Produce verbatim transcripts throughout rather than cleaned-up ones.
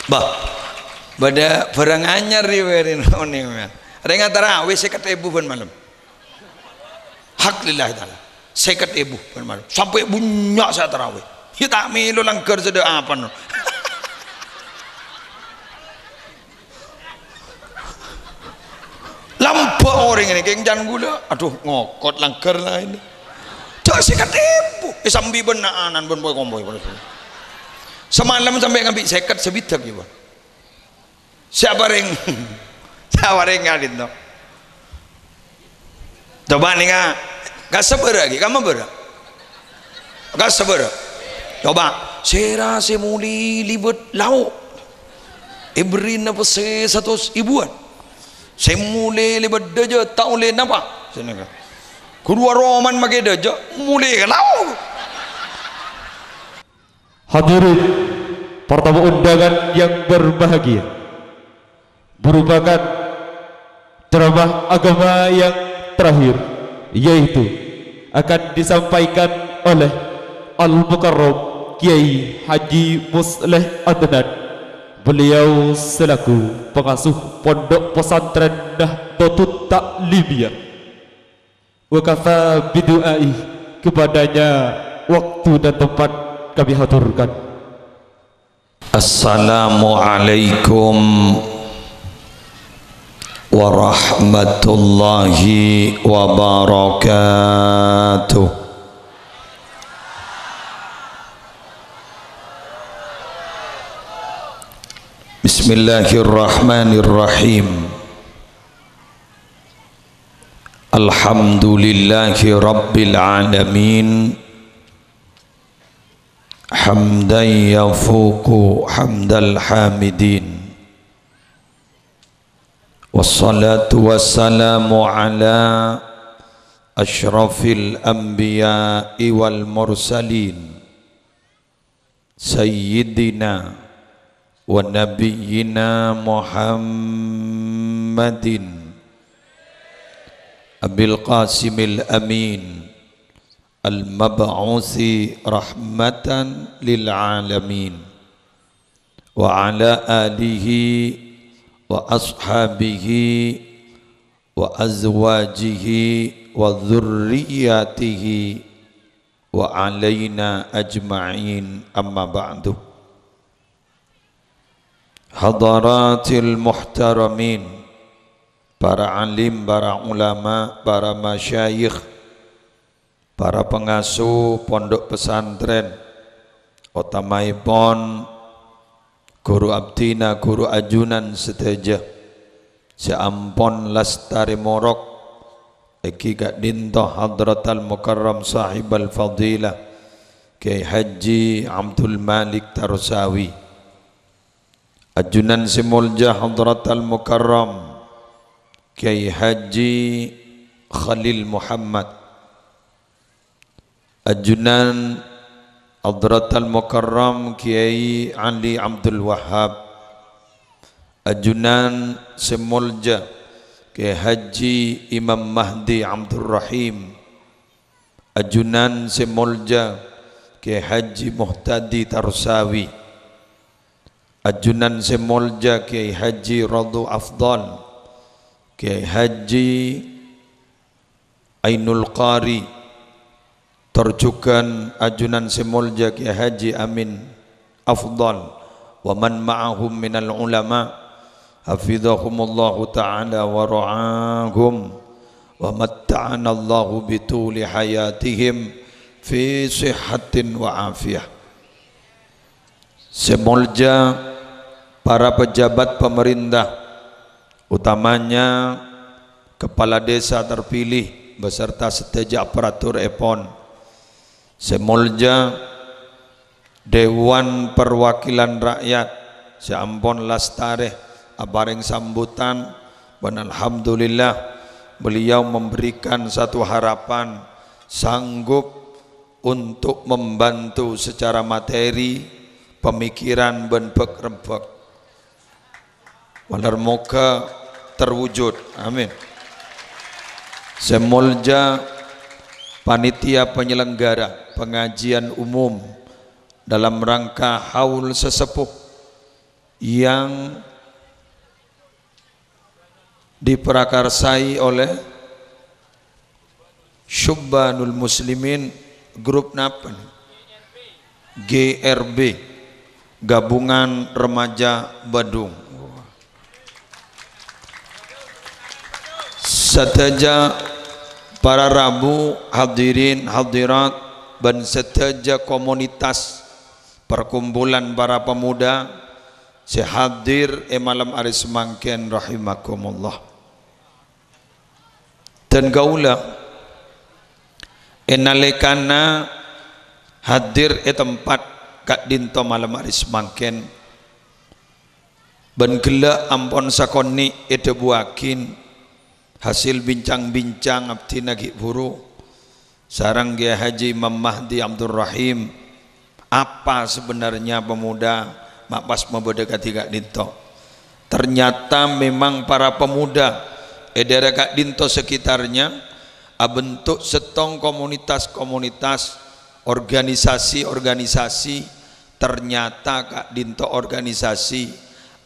Bah, bâdâ bârâng anyar rè bâreng onèng, mèn. Rèng atarawè sèket èbu bân malem. Hak lillahi ta'ala. Sèket èbu bân malem. Sampè' bânnya' sè atarawè. Yâ ta' mèlo langghâr sè dâ' apa, no. Lambâ' orèng nèka, kèng can ghulâ. Adhu, ngokot langghâr laèn. Jhâ' sèket èbu. Eh, sambi bân na'-anan bân poy-kompoy. Samalem sampè' ngambi' sèket sabidhâk, yâ, Pak. Sè aparèng? Sè aparèng ka'dinto? Coba nènga, ka sabârâ ghi, ka mabârâ? Ka sabârâ? Coba, sèra sè molè lèbât lao'? Èberri'na pèssè satos èbuwân. Sè molè lèbât dâjâ ta' ollè napa? Sè nèka. Ghuru aroman makè dâjâ, molè ka lao'. Hadirin, para tamu undangan yang berbahagia, merupakan ceramah agama yang terakhir, yaitu akan disampaikan oleh Al-Mukarram Kiai Haji Musleh Adnan. Beliau selaku pengasuh Pondok Pesantren Nahdlatul Ta'limiyah. Wa kafa bidu'ai, kepadanya waktu dan tempat kami haturkan. Assalamualaikum warahmatullahi wabarakatuh. Bismillahirrahmanirrahim. Alhamdulillahi Rabbil Alamin. Hamdan yafuqu hamdal hamidin. Wassalatu wassalamu ala asyrafil anbiya'i wal mursalin. Sayyidina wa nabiyyina Muhammadin Abil Qasimil Amin al-mab'usi rahmatan lil alamin, wa ala alihi wa ashabihi wa azwajihi wa dzurriyyatihi wa alaina ajma'in, amma ba'du. Hadaratil muhtaramin, para alim, para ulama, para masyayikh, para pengasuh pondok pesantren, otamaèpon ghuru abdhina, ghuru ajunan sadhâjâ sè ampon lastarè morok èngghi ka'dinto Hadratal Mukarram Sahibal Fadilah Kiai Haji Abdul Malik Tarsawi. Ajunan sè molja Hadratal Mukarram Kiai Haji Khalil Muhammad. Ajunan Hadratal Mukarram Kiai Ali Abdul Wahhab. Ajunan sè molja Kiai Haji Imam Mahdi Abdul Rahim. Ajunan sè molja Kiai Haji Muhtadi Tarsawi. Ajunan sè molja Kiai Haji Radhu Afdal, Kiai Haji Ainul Qari, tor jhughân ajunan sè molja Kiai Haji Amin Afdal, wa man ma'ahum minal ulama, hafizahumullahu ta'ala wa ra'ahum, wa matta'anallahu bituli hayatihim fi sihhatin wa afiyah. Sè molja para pejabat pemerintah, utamanya kepala desa terpilih beserta sadhâjâ aparaturèpon. Sè molja Dewan Perwakilan Rakyat sè ampon lastarè aparèng sambutan, bân alhamdulillah, beliau memberikan satu harapan sanggup untuk membantu secara materi, pemikiran, bân bhâk-rembhâk. Malar moghâ terwujud. Amin. Sè molja panitia penyelenggara pengajian umum dalam rangka haul sesepuh yang diprakarsai oleh Syubbanul Muslimin, grup napa nè? G R B, Gabungan Remaja Badung. Sadhâjâ para rabu, hadirin hadirat, bân sadhâjâ komunitas perkumpulan para pemuda sè hadir è malem arè samangkèn, rahimakumullah. Dân kaulâ, è nalèkana hadir è tempat ka'dinto malem arè samangkèn, bân ghellâ' ampon sakonè' èdhâbuwâghi hasil bincang-bincang abdhina ghi' bhuru sareng Kiai Haji Imam Mahdi Abdurrahim, apa sebenarnya pemuda ma' pas mabâdâ kadhi ka'dinto. Ternyata memang para pemuda è daerah ka'dinto sekitarnya abentuk sèttong komunitas-komunitas, organisasi-organisasi, ternyata ka'dinto organisasi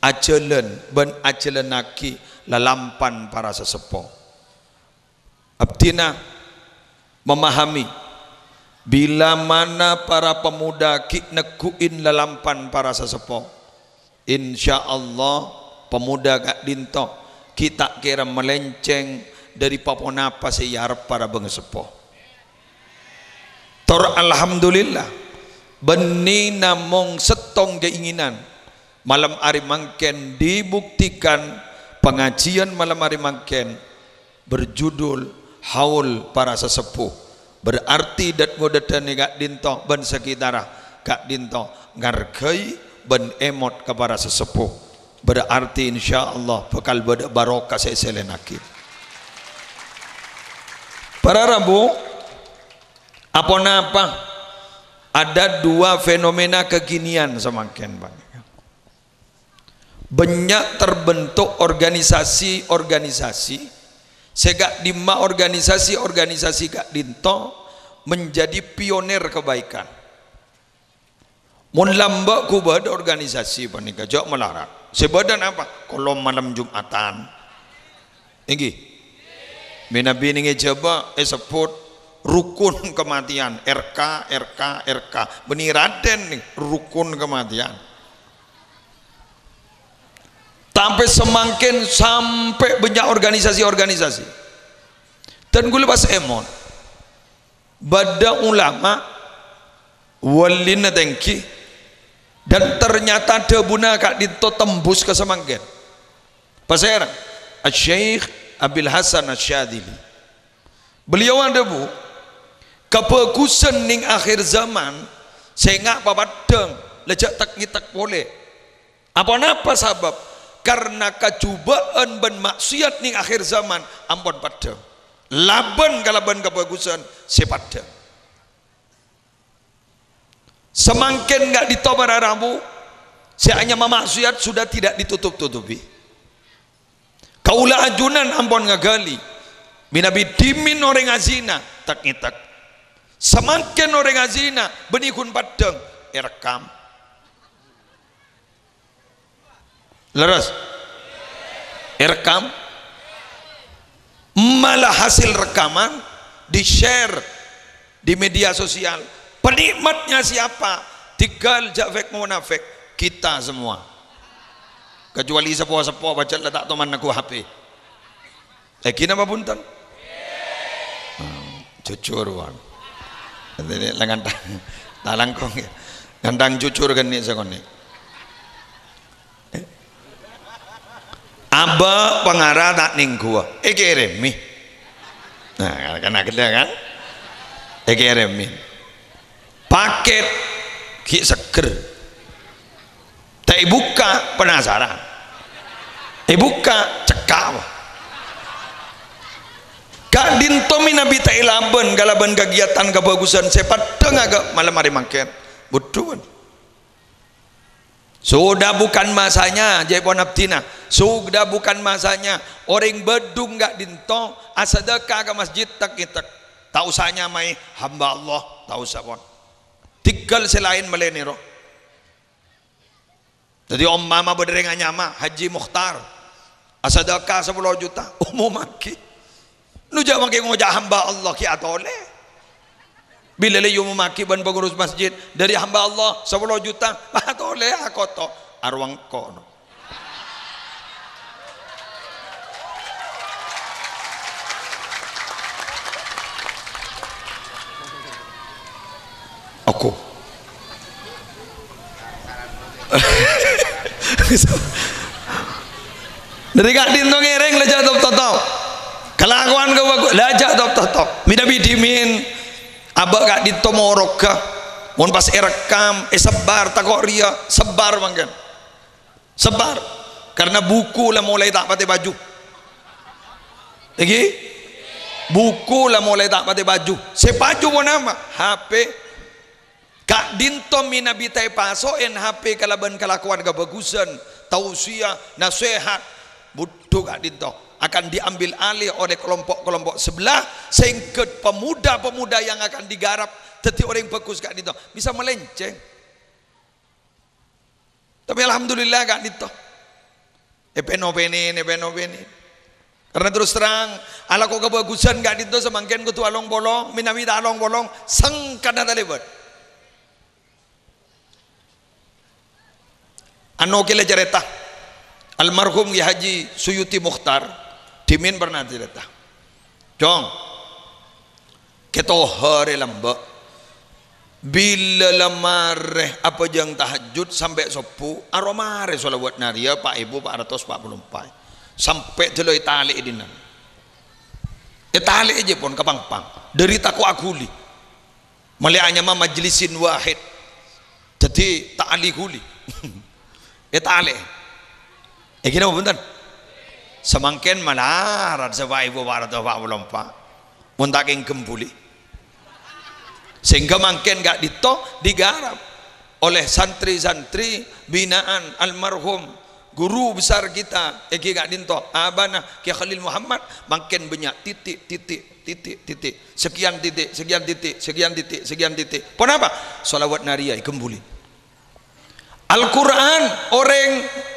ajhâlân bân ajhâlânnaghi lalampan para sasèppo. Abdhina memahami, bila mana para pemuda ghi' neggu'in lalampan para sasèppo, insyaallah pemuda ka'dinto ghi' ta' kèra malèncèng dâri pa-ponapa sè èarep para bângaseppo. Tor alhamdulillah, bânnè namong sèttong keinginan. Malem arè mangkèn dibuktikan, pangajiyân malem arè mangkèn berjudul Haul Para Sesepuh. Berarti dât-ngodâdhân è ka'dinto bân sakitarra ka'dinto ngargai bân èmot ka para sesepuh. Berarti insyaallah bhâkal bâdâ barokah sè èsèlènaghi. Para rabu, apa-napa ada dua fenomena kekinian samangkèn, Pak. Banyak terbentuk organisasi-organisasi, sè ka'dimma organisasi-organisasi ka'dinto menjadi pionir kebaikan. Mon lambâ' ghubâ' organisasi panèka jhâ' malarat. Sè bâdâ napa? Kolom malem Jumatan. Èngghi. Mènabi nèng è Jhâbâ èsebbhut rukun kematian, R K, R K, R K. Bânnè raddhin nèng rukun kematian. Tapè samangkèn sampè' bânnya' organisasi-organisasi. Dan ghulâ pas èmot. Bâdâ ulama, walina tèngghi, dan ternyata dhâbuna ka'dinto tembus ka samangkèn. Pasèra? Asy-Syaikh Abil Hasan Asy-Syadzili. Beliau adhâbu, kabhâghusân nèng akhir zaman, sènga' papaddhâng, la jhâ' tek-ngètek polè. Aponapa sabâb? Karna kajhubâ'ân bân maksiat nèng akhir zaman ampon paddhâng. Labân kalabân kabhâghusân sè paddhâng. Samangkèn ka'dinto para rabu, sè anyama maksiat sudah tidak ditutup-tutupi. Kaulâ ajunan ampon ngaghâli, mènabi dhimèn orèng azina, tek-ngètek. Samangkèn orèng azina, bânnè ghun paddhâng, èrekkam. Lerres? Èrekkam. Malah hasil rekaman di-share di media sosial. Penikmatnya siapa? Tigal jhâ' fèk monafèk. Kita semua. Kecuali seppo-seppo pajhât la ta' toman nèngghu H P. Èngghi napa bhunten? Hmm, jujur, Wan. Nanti ini la ngandhâng, ta' langkong ya. Ngandhâng jujur kan nih sakonè'. Abâ' pangara ta' nèngghuwâ. Èkèrèmè. Nah, kan ghellâ' kan? Èkèrèmè. Pakèt ghi' seggher. Ta' èbukka', penasaran. Èbukka', cekka', wah. Ka'dinto mènabi ta' èlabân kalabân kagiyatan kabhâghusân sè paddhâng aghâ' malem arè mangkèn. Buddhuwân. Sudah bukan masanya, jhâ' pon abdhina. Sudah bukan masanya. Orèng Badung ka'dinto asadhâka ka masjid tek-ngètek. Ta' osa nyamaè hamba Allah, ta' osa pon. Tigal sè laèn malè nèro. Dhâddhi, ompama bâdâ rèng anyama Haji Mukhtar, asadhâka sapolo juta, umumaghi. Nu jhâ' mangkè ngoca' hamba Allah ghi' atolè. Bilâ la èomumaghi bân pengurus masjid, "Dâri hamba Allah sapolo juta," atolè akoto, arowa engko', no. Aku. Dâri ka'dinto ngèrèng, la jhâ' top-totop. Kalakowan ghâbây, la jhâ' top-totop. Mènabi dhimèn, abâ' ka'dinto moroghâ. Mon pas èrekkam, èsebbhâr, tako' rèya, sebbhâr mangkèn. Sebbhâr. Karena buku la molaè ta' patè paju. Èngghi? Buku la molaè ta' patè paju. Sè paju ponapa? H P. Ka'dinto mènabi ta' èpaso'è H P kalabân kalakowan kabhâghusân, tausiyah, nasehat, budhu ka'dinto akan diambil alih oleh kelompok-kelompok sebelah, sehingga pemuda-pemuda yang akan digarap dhâddhi orèng bhâghus ka'dinto bisa melenceng. Tapè alhamdulillah ka'dinto. Èpèno-pènèn, èpèno-pènèn. Karena terus terang, alako kabhâghusân ka'dinto samangkèn kodhu along-polong, mènabi ta' along-polong, sengkana talèbât. Anu kèla carèta, almarhum Kiai Haji Suyuti Mukhtar, dhimèn pernah carèta. Cong, kètohar è lambâ'. Bilâ la marè apajâng tahajjud sampè' sobbhu, arowa marè shalawat nariyah pa' èbu pa' ratos pa' polo empa'. Sampè' dâlâ ètalè'è dinna'. Ètalè'è jhâ' pon ka pang-pang. Dâri tako' aghuli. Malè anyama majlisin wahid. Dhâddhi ta' ali ghuli. Ètalè'è. Èngghi napa bhunten? Samangkèn malarat sè pa' èbu pa' ratos pa' polo empa'. Mon ta' kèng ghembuli. Sehingga mangkèn ka'dinto digarap oleh santri-santri binaan almarhum guru besar kita, èngghi ka'dinto, abana Kiai Khalil Muhammad, mangkèn bânnya' titik, titik, titik, titik, sekian titik, sekian titik, sekian titik, sekian titik. Ponapa? Shalawat nariyah èghembuli. Al-Qur'an, orèng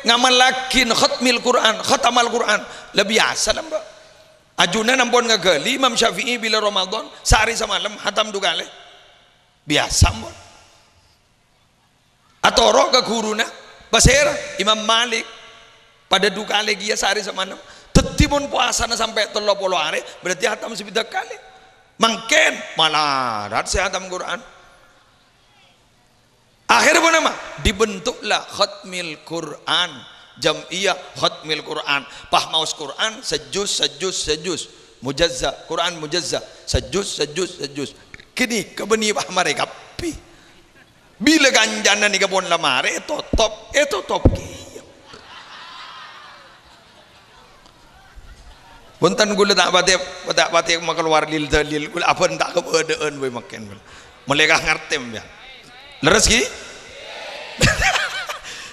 ngamallaghi khatmil Qur'an, khatamal Qur'an, la biyasa lambâ'. Ajunan ampon ngaghâli Imam Syafi'i bilâ Ramadan, saarè samalem hatam du kalè. Biyasa ampon. Atoro' ka ghuruna, pasèra? Imam Malik. Padâ du kalè kèya saarè samalem. Dhâddhi mon powasana sampè' tello polo arè, berarti hatam sabidhâk kalè. Mangkèn malarat sè hatam Qur'an. Akhèrra ponapa? Dibentuklah Khatmil Qur'an, jam'iyah Khatmil Qur'an. Pas maos Qur'an, sajuz, sajuz, sajuz. Mujazza, Qur'an mujazza, sajuz, sajuz, sajuz. Kènè' ka bânnè pas marè kabbhi. Bilâ kancana nèka pon la marè, ètotop, ètotop kèya. Bhunten, kaulâ ta' patè, ta' patè makalowar lil-dalil, kaulâ abân ta' kabâdâ'ân bhâi mangkèn. Malè ka ngartè, ya. Lerres, ghi?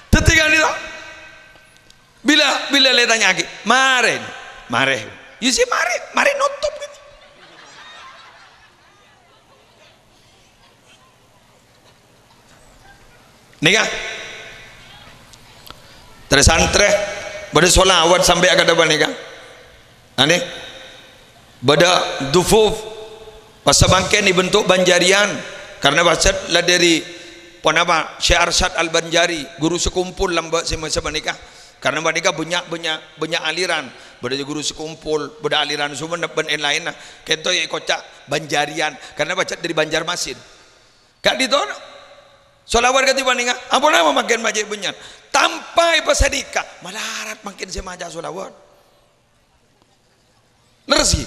Dhâddhi ka'dinto. Bilâ, bilâ la ètanya'aghi, "Marè, marè." Iyâ sè marè, marè notop, ghi. Nèka. Trè-santrè, bâdâ sholawat sampè' akadhâ' panèka. Anè. Bâdâ dhufuf. Pas samangkèn èbentuk banjarian. Karena pajhât la dâri ponapa Syekh Arsyad Al-Banjari, guru sekumpul lambâ' sè masa panèka. Karena panèka bânnya', bânnya', bânnya' aliran. Bâdâ guru sekumpul, bâdâ aliran Sumenep bân èn-laènna. Kènto èkoca' banjarian. Karena pajhât dâri Banjarmasin. Ka'dinto, no. Sholawat kadhi panèka, ampon apa mangkèn ma' cè' bânnya'? Tanpa èpasanèka, malarat mangkèn sè maca sholawat. Lerres, ghi?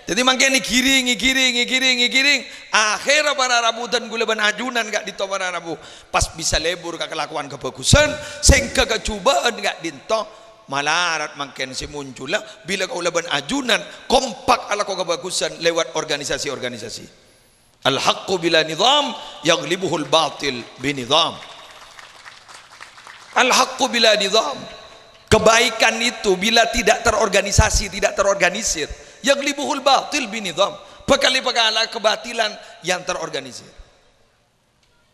Dhâddhi mangkèn èghiring, èghiring, èghiring, èghiring. Akhèrra para rabu dân kaulâ bân ajunan ka'dinto para rabu. Pas bisa lebur ka kalakowan kabhâghusân, sèngghâ kajhubâ'ân ka'dinto. Malarat mangkèn sè muncul, bilâ kaulâ bân ajunan kompak alako kabhâghusân lewat organisasi-organisasi. Al-haqqu bila nizam, yaghlibuhul batil binizam. Al-haqqu bila nizam. Kebaikan itu bila tidak terorganisasi, tidak terorganisir, yaghlibuhul batil binizam. Bakal èpakala kebatilan yang terorganisir.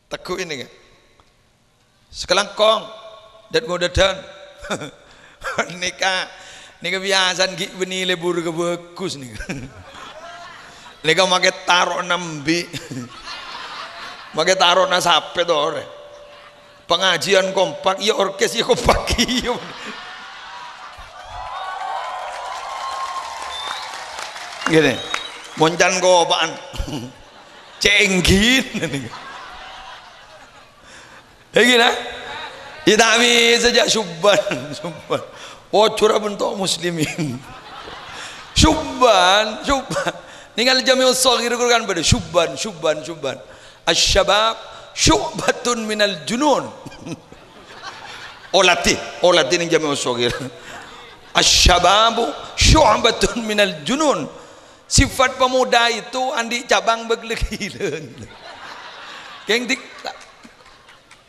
Teguh ini, kan? Sakalangkong, dât-ngodâdhân. Nèka, nèka biyasana ghi' bânnè lebur ka bhâghus nèka. Nèka makè taro'na embi'. Makè taro'na sapè torè. Pangajiân kompak, iyâ orkes iyâ kompak iyâ. Gini, mon can kopa'an. Cenggi. Ghi nè? Iyâ ta' bisa jâ' subban, subban. Pojhur bhunto muslimin. Subban, subban. Nèngalè Jami'us Shaghir kan bâdâ subban, subban, subban. Asy-syabab syu'batun minal junun. Olatè, olatè nèng Jami'us Shaghir. Asy-syababu syu'batun minal junun. Sifat pemuda itu andi' cabang bâk lè ghilâ. Kèng dik-,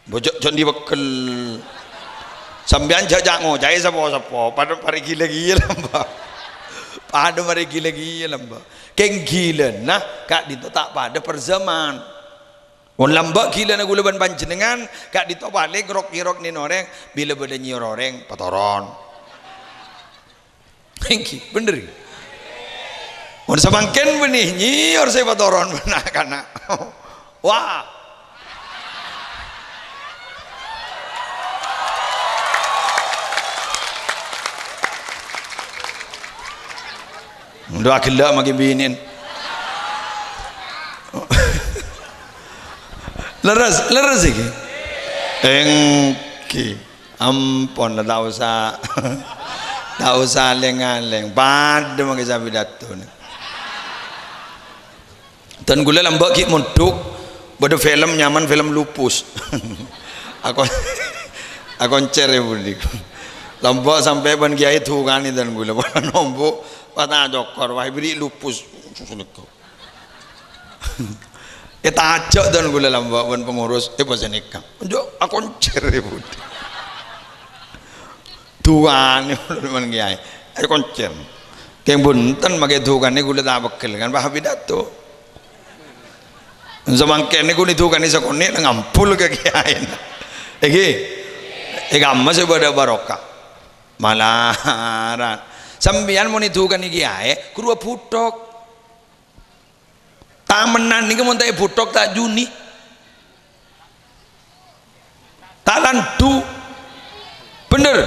Bojok jhâ' andi' pegghel. Sampèyan jhâ', jhâ' ngoca'è sapo-sapo, padâ marè ghilâ kèya lambâ'. Padâ marè ghilâ kèya lambâ'. Kèng ghilâna ka'dinto ta' padâ parjhâman. Mon lambâ' ghilâna kaulâ bân panjhennengngan, ka'dinto palèng rok-ngèrok nèng orèng, bilâ bâdâ nyèyor orèng, patoron. Èngghi, bhender. Mon samangkèn bânnè nyèyor sè patoron bân na'-kana'. Wah. Ndo aghellâ' maghi binèn. Lerres, lerres iki. Èngghi. Ampon la, ta' osa, ta' osa lèng-ngalèng. Padâ mangkè sapidatona. Dân kaulâ lambâ' ghi' mondhuk, bâdâ film nyamana film Lupus. Akon-, akoncèr è budi. Lambâ' sampè' bân kiyaè dhukanè dân kaulâ. Nombu', pas ta' cokor, wah, èbèrri' Lupus. Ètajâk dân kaulâ lambâ' bân pengurus, è, pas nèka. Onjhu' akoncèr è budi. Dhukanè bân kiyaè. Akoncèr. Kèng bhunten makè dhukanè kaulâ ta' pegghel kan, pas pidato. Samangkèn nèko nè dhukanè sakonè' ngampol ka kiyaèna. Èngghi. È kamma sè bâdâ barokah. Malarat. Sampèyan mon èdhukanè kiyaè, ghuru abhuthok. Tamennan nèko mon ta' èbhuthok ta' jhuni. Ta' landhu. Bhender.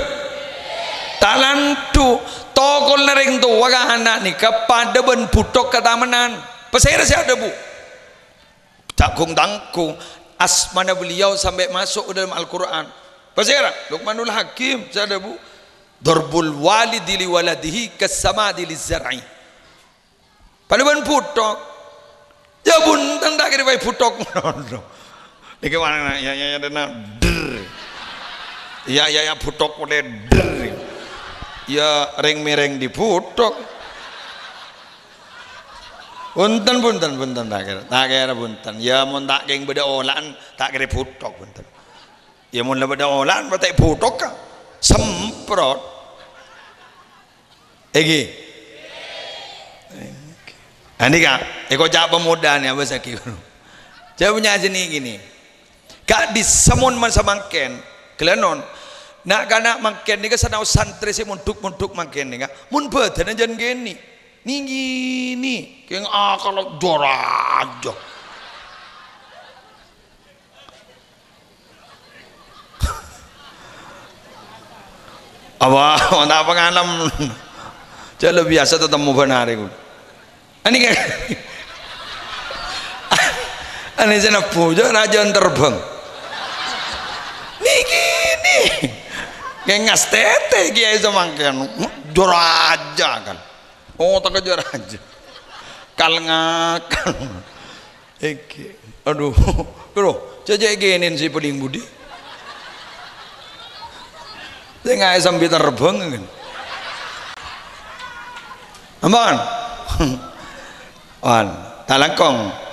Ta' landhu. Tokolna rèng towa ka ana' nèka padâ bân bhuthok ka tamennan. Pasèra sè adhâbu? Tanggung-tanggung. Asmana beliau sampai masuk ke dalam Al-Quran. Pasèra? Luqmanul Hakim, sè adhâbu, "Dharbul walidi li waladihi kassamadi li zar'i." Padâ bân bhuthok. Ya bhunten, ta' kèra bhâi bhuthok ngono. Nèkè mana, ya, ya, ya, dana, der. Ya, ya, ya, bhuthok polè, der. Ya, rèng-mèrèng dibhuthok. Bhunten, bhunten, bhunten, ta' kèra. Ta' kèra bhunten. Ya, mon ta' kèng bâdâ ola'an, ta' kèra bhuthok, bhunten. Ya, mon la bâdâ ola'an, pas ta' èbhuthok, ka. Semprot. Èngghi. Andika, èkoca' pamodâ nè, abâsaghi. Jâ' punya sini gini. Ka'dissa mon man samangkèn, ghellâ' non. Na'-kana' mangkèn nèka sanaos santrè sè mondhuk-mondhuk mangkèn nèka. Mon bhâdhânna jân kènè'. Nèng kènè'. Kèng akalla jârâjâ. Apa, ta' pangalem. Jâ' la biyasa tatemmo bân arè, kaulâ. Anèka. Anè sè nebbhu, jâ' rajâna terbang. Nèng kènè'. Ngèngas tètè kiyaè samangkèn. Jârâjâ kan. Otakka jârâjâ. Kal-ngakal. Èngghi. Adhu. Adhu. Cè' kènè' sè palèng budi. Sè ngaè sambi terbang, kan. Ampon. Wan. Ta' langkong.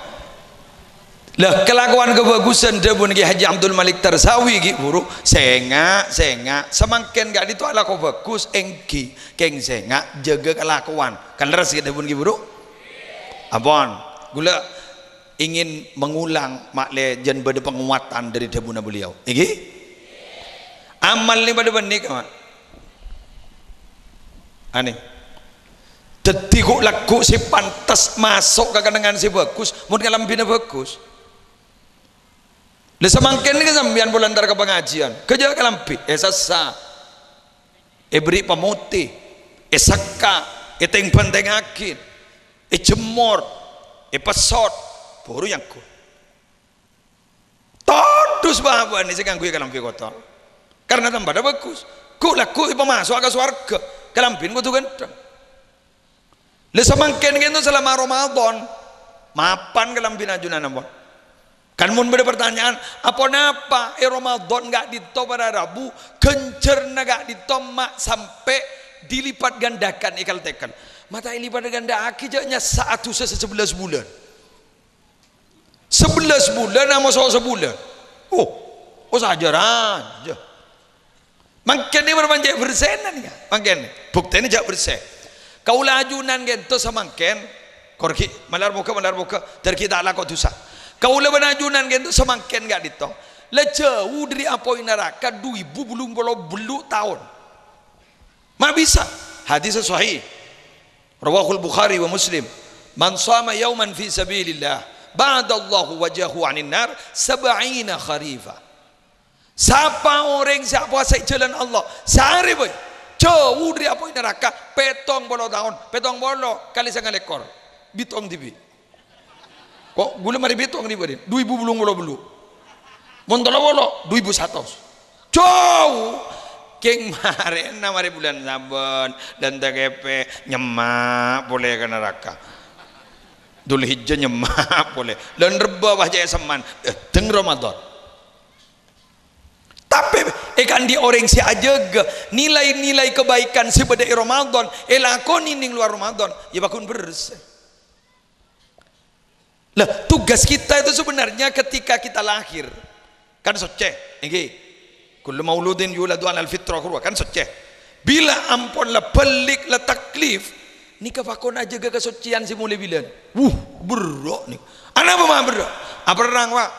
Lah, kalakowan kabhâghusân dhâbuna Kè Haji Abdul Malik Tarsawi, ghi' bhuru. Sènga', sènga'. Samangkèn ka'dinto alako bhâghus, èngghi. Kèng sènga', jâgâ kalakowan. Kan lerres ghi' dhâbuna ghi' bhuru? Ampon. Kaulâ ingin mengulang ma'lè jân bâdâ penguatan dâri dhâbuna beliau. Èngghi? Amal nè padâ bânnè, Ka'. Anè. Dhâddhi ghu'-lagghu' sè pantes maso' ka kennengngan sè bhâghus, mon kalambhina bhâghus. Lha, samangkèn nèka sampèyan polana entar ka pangajiân, ghâjâ' kalambhi, èsassa, èberri' pamotè, èsekka', ètèng-bhântèngngaghi, èjemmor, èpessot, buru nyanggu. Todus bâbâna sè ngangghuy kalambhi kotor. Karna tempatnya bhâghus. Ghu'-lagghu' èpamaso'a ka sowarghâ. Kalambhina kodhu ghântheng. Lha, samangkèn kènto salama Ramadan, mapan kalambhina ajunan, ampon. Kan mon bâdâ partanyaan, aponapa è Ramadan ka'dinto para rabu, ghânjhârânna ka'dinto ma' sampè' dilipat gandakan èkal-tèkal? Mata èlipat ganda'aghi, jhâ' nyassa'a dhusa sè sabellâs bulân. Sabellâs bulân amoso' sabulân. Oh, oh, saja raja. Mangkèn nè bârâmma cè' bersèna nèka. Mangkèn nè. Buktèna jhâ' bersè. Kaulâ ajunan kènto samangkèn. Kor ghi', malar moghâ, malar moghâ. Dâr ghi' ta' alako dhusa. Kaulâ bân ajunan kènto samangkèn ka'dinto. La jhâu dâri apoy naraka du èbu bâllung polo bâllu' taon. Ma' bisa. Hadis sahih. Rawahul Bukhari wa Muslim. "Man shama yauman fi sabilillah, ba'adallahu wajhahu 'anin nar sab'ina kharifa." Sapa orèng sè apowasa è jhâlân Allah saarè bhâi, jhâu dâri apoy naraka pèttong polo taon, pèttong polo kalè sanga lèkor, bitong dhibi'. Ko' ghulâ marè bitong dhibi', du èbu bâllung polo bâllu'. Mon tello polo, du èbu satos. Jhâu! Kèng marèna marè bulân Sabbân, dântè kèpè, nyemma' polè ka naraka. Dzulhijjah nyemma' polè. Lan Rebbâ pas cè' semman, eh, dâteng Ramadan. Tapè èkaandi' orèng sè ajâgâ nilai-nilai kebaikan sè bâdâ è Ramadan, èlakonè neng lowar Ramadan, iyâ pagghun bersè. Lah, tugas kita itu sebenarnya ketika kita lahir, kan soccè, èngghi. "Kullu mauludin yuladu 'alal fitrah," kan soccè. Bilâ ampon la bâlik, la taklif, nèka pagghun ajâgâ kasoccèyan sè molè bilân. Wuh, berrâ' nèka. Anapa ma' berrâ'? Aperrang, Pak.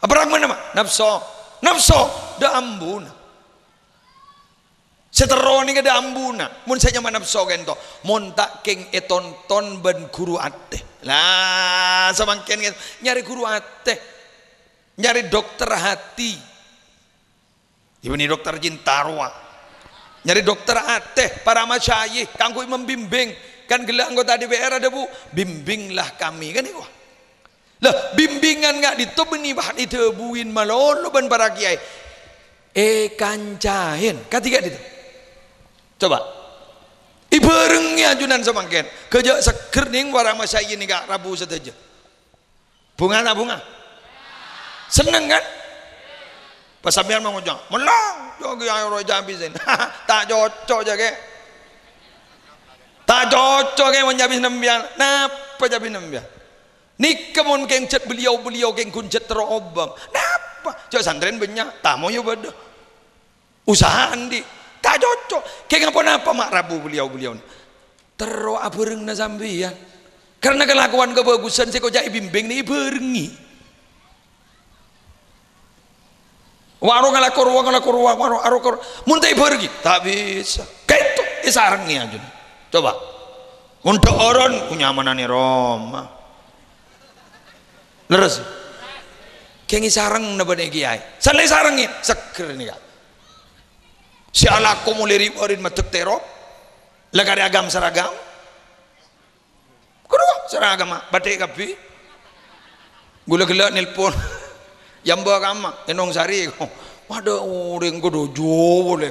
Aperrang manabi, Pak? Napso. Napso, dâ' ambuna. Sè terro nèka dâ' ambuna, mon sè nyama napso kènto, mon ta' kèng ètonton bân ghuru atè. Lah, samangkèn kèn-, nyarè ghuru atè, nyarè dokter hati. Èbânnè dokter cinta rowa. Nyarè dokter atè, para masyayikh, kaangghuy membimbing. Kan ghellâ' anggota D P R adhâbu, "Bimbinglah kami," kan nèko. Lah, bimbingan ka'dinto bânnè bâ' èdhâbuwi malolo bân para kèyaè. Èkancaèn. Kadhi ka'dinto. Coba. Èbhârengngè ajunan samangkèn. Ghâjâ' seggher neng para masyayikh nèka rabu sadhâjâ. Bhunga ta' bhunga? Senneng, kan? Pas sampèyan ma' ngoca', "Mellang, jâ' kèyaè rowa jâ' abis." Ta' cocok, jâ' kè. Ta' cocok, kè, mon jâ' abis nèmbiyân. Napa jâ' abis nèmbiyân? Nèka mon kèng jhât beliau-beliau kèng ghun jhât terro obâng. Napa? Jâ' santrèna bânnya', tamoy bâdâ. Usaha andi'. Ta' cocok. Kèng aponapa ma' rabu beliau-beliau? Terro abhârengngana sampèyan. Karna kalakowan kabhâghusân sè koca' èbimbing nè èbhârengngè. Waro ngalako rowa, ngalako rowa, waro aro kor-, mon ta' èbhârengngè, ta' bisa. Kèto, èsarengngè ajunan. Coba. Mon dhâ'ârân, nyamananè roma. Lerres? Kèng èsarengngana bânnè kèyaè. San la èsarengngè, seggher nèka. Sè alako molè ri-, bâri' maddhek tèro. La karè agam-saragam. Kodhu saragam, bâdhi kabbhi. Ghulâ ghellâ' nelpon. Yamba kamma, è Nongsari. Padâ orèng kodhu jhâu polè.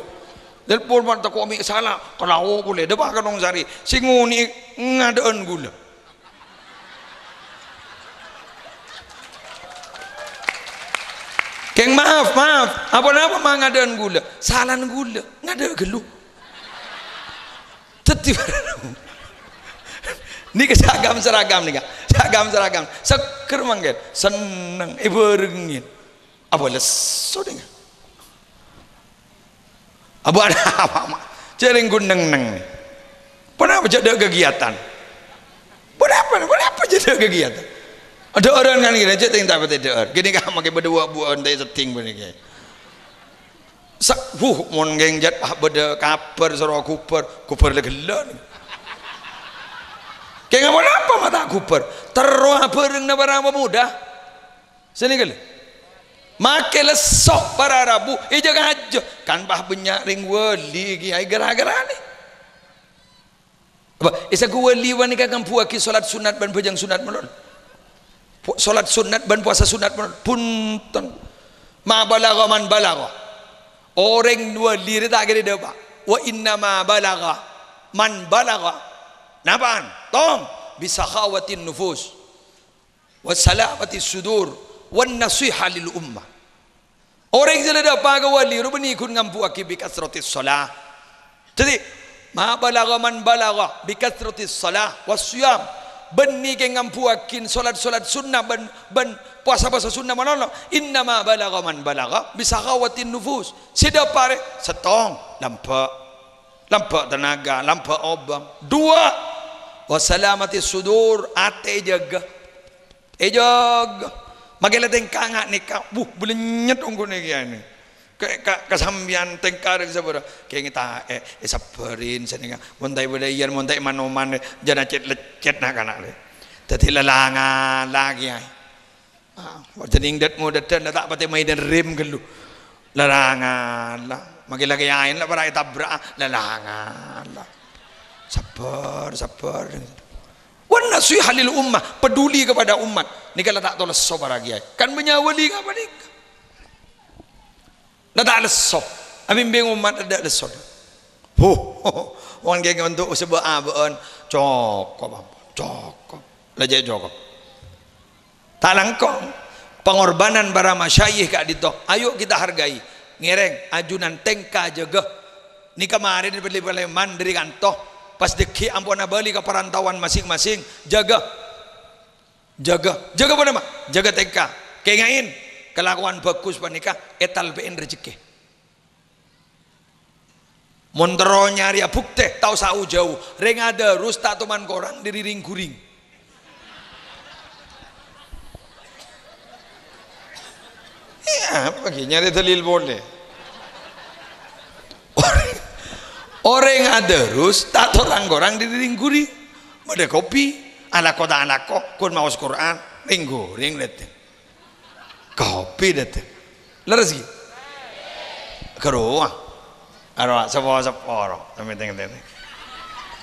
Nelpon man tako' mè' sala, kalao polè. Dâpa' ka Nongsari. Sè ngonè'è ngadâ'ân ghulâ. Kèng maaf, maaf. Apa-napa ma' ngadâ'ân ghulâ? Salana ghulâ. Ngadâ' ghâllu. Dhâddhi, nèka sagam-saragam nèka. Sagam-saragam. Seggher mangkèn. Senneng èbhârengngè. Apa lesso nèka? Apa ada apa, Ma'? Jhâreng ghun neng-neng. Ponapa jhâ' dâ' kegiatan? Ponapa, ponapa jhâ' dâ' kegiatan? Adâ' orèng kan kèra jhâ' tèng tapè tèdhâ'âr. Ghânèka makè bâdâ wa'-buwâ'ân tè seddhing panèka. Sa-, wuh, mon ngènjhât, ah, bâdâ kabhâr soro ghubâr, ghubâr la ghellâ'. Kèng apa-napa ma' ta' ghubâr? Terro abhârengna para pemuda. Sè nèka lho. Make lesso para rabu, èjâ kajâ. Kan pas bânnya' rèng wali, Kèyaè, ghârâ-ghârâna. Apa? Èsangghu wali panèka ngambuwâghi solat sunnat bân bhâjâng sunnat malolo? Pu-, solat sunnat bân puasa sunnat malolo? Bhunten. Ma balagha man balagha. Orèng wali rè ta' kèra dâpa'. Wa inna ma balagha man balagha. Napa'an? Tong, bi sakhawatin nufus. Wa salamatis sudur, wan nasiha lil ummah. Orèng sè la dâpa' ka wali rowa bânnè ghun ngambuwâghi bi kasratis shalah. Dhâddhi, ma balagha man balagha bi kasratis shalah was siyam. Bânnè kèng ngambuwâghi solat-solat sunnah bân, bân puasa-puasa sunnah malolo. Inna ma balagha man balagha bi sakhawatin nufus. Sè dâpa' rè, sèttong, lambâ'. Lambâ' tenaga, lambâ' obâng. Dua, wa salamatis sudur, atè èjâgâ. Èjâgâ. Make la tèngka nga' nèka, wuh, bâlènyet ongghu nèka nè. Ka, ka, ka sampèyan tèngka rèng sabârâ. Kèng ta', eh, èsabbhârin sanèka. Mon ta' èbâdâ iyân, mon ta' èman-oman, jhâ' na' cèt-leccèt na'-kana' rè. Dhâddhi la-langan la, Kèyaè. Ah, jhâ' nèng dât-modâdhân la ta' patè maènan rem ghâllu. La-langan la. Make la Kèyaè la para ètabra'a, la-langan la. Sabbhâr, sabbhâr. Wan nasiha lil ummah, peduli kepada umat. Nèka la ta' tao lesso para Kèyaè. Kan bânnya' wali ngapa nèka? La ta' lesso. Abimbing umat adâ' lesso. Huh, wong kèng onto' sebâ' abâ'ân. Cokop, ampon. Cokop. La jhâ' cokop. Ta' langkong. Pengorbanan para masyayikh ka'dinto. Ayo kita hargai. Ngèrèng, ajunan tèngka jâgâ. Nèka marèna pèlè-pèlèman dâri kanto. Pas dâgghi' ampon abâli ka parantaowan masing-masing. Jâgâ. Jâgâ. Jâgâ ponapa? Jâgâ tèngka. Kèngaè, kalakowan bhâghus panèka ètalbâ'â rajhekkè. Mon terro nyarèya buktè, ta' osa jâu-jâu. Rèng adârus ta' toman korang dâri rèng-ghurèng. Iyâ, apa ghi nyarè dalil polè? Orèng, orèng adârus ta' toman korang dâri rèng-ghurèng. Bâdâ kopi, alako ta' alako, ghun maos Qur'an, rèng-ghurèng dâteng. Kopi dâteng. Lerres ghi? Karowa. Karowa, seppo-seppo ro. Teng-teng.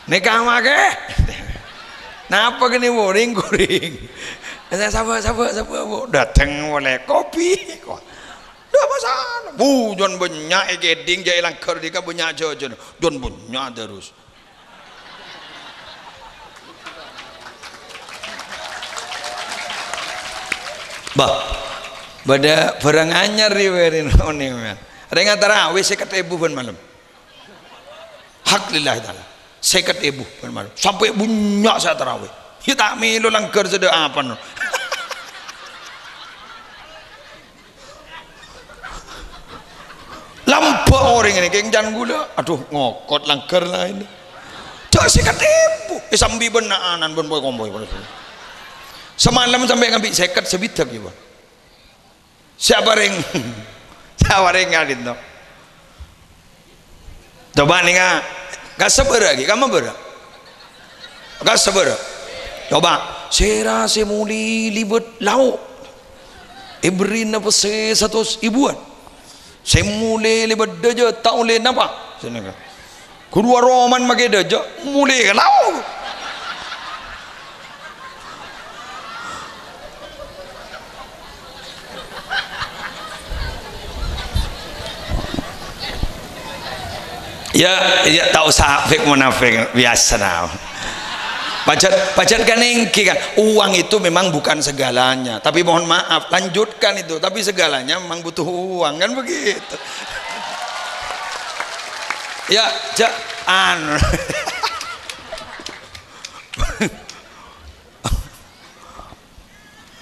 Nèka make. Napa kene woring-goring? Sapa, sapa, sapa, Bu? Dâteng polè kopi. Ndak masalah. Bu, jhân bânnya' è kèdhing, jhâ' è langghâr dhika bânnya' jhâjhân. Jhân bânnya' terros. Bah, bâdâ bârâng anyar ri wèrèn onèng, mèn. Rèng atarawè sèket èbu bân malem. Hak lillahi ta'ala. Sèket èbu bân malem. Sampè' bânnya' sè atarawè. Yâ ta' mèlo langghâr sè dâ' apa, no. Lambâ' orèng nèka, kèng can ghulâ. Adhu, ngokot langghâr laèn. Jhâ' sèket èbu. Eh, sambi bân na'-ana'na bân poy-kompoy. Samalem sampè' ngambi' sèket sabidhâk, yâ, Pak. Sapa rèng? Sapa rèng ka'dinto? Coba nènga, ka sabârâ ghi, ka mabârâ? Ka sabârâ? Coba, sèra sè molè lèbât lao', èberri'na pèssè satos èbuwân. Sè molè lèbât dâjâ ta' ollè napa? Sè nèka. Ghuru aroman makè dâjâ, molè ka lao'. Ya, ya, ta' osa fake munafik, biyasana. Pajhât, pajhât kan èngghi kan, uang itu memang bukan segalanya. Tapi mohon maaf, lanjutkan itu. Tapi segalanya memang butuh uang, kan begitu. Ya, ja-, anu.